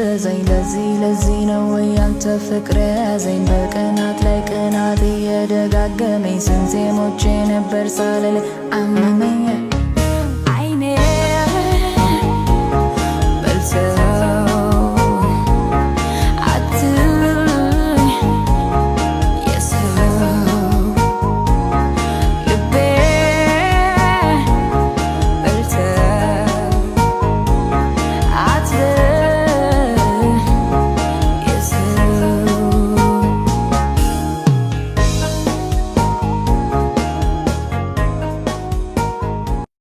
የሚጠዘጥዘኝ? ለዚህ ለዚህ ነው ወይ ያንተ ፍቅር ያዘኝ? በቅናት ላይ ቅናት እየደጋገመኝ፣ ስንቴ ሞቼ ነበር ሳልል አመመኝ።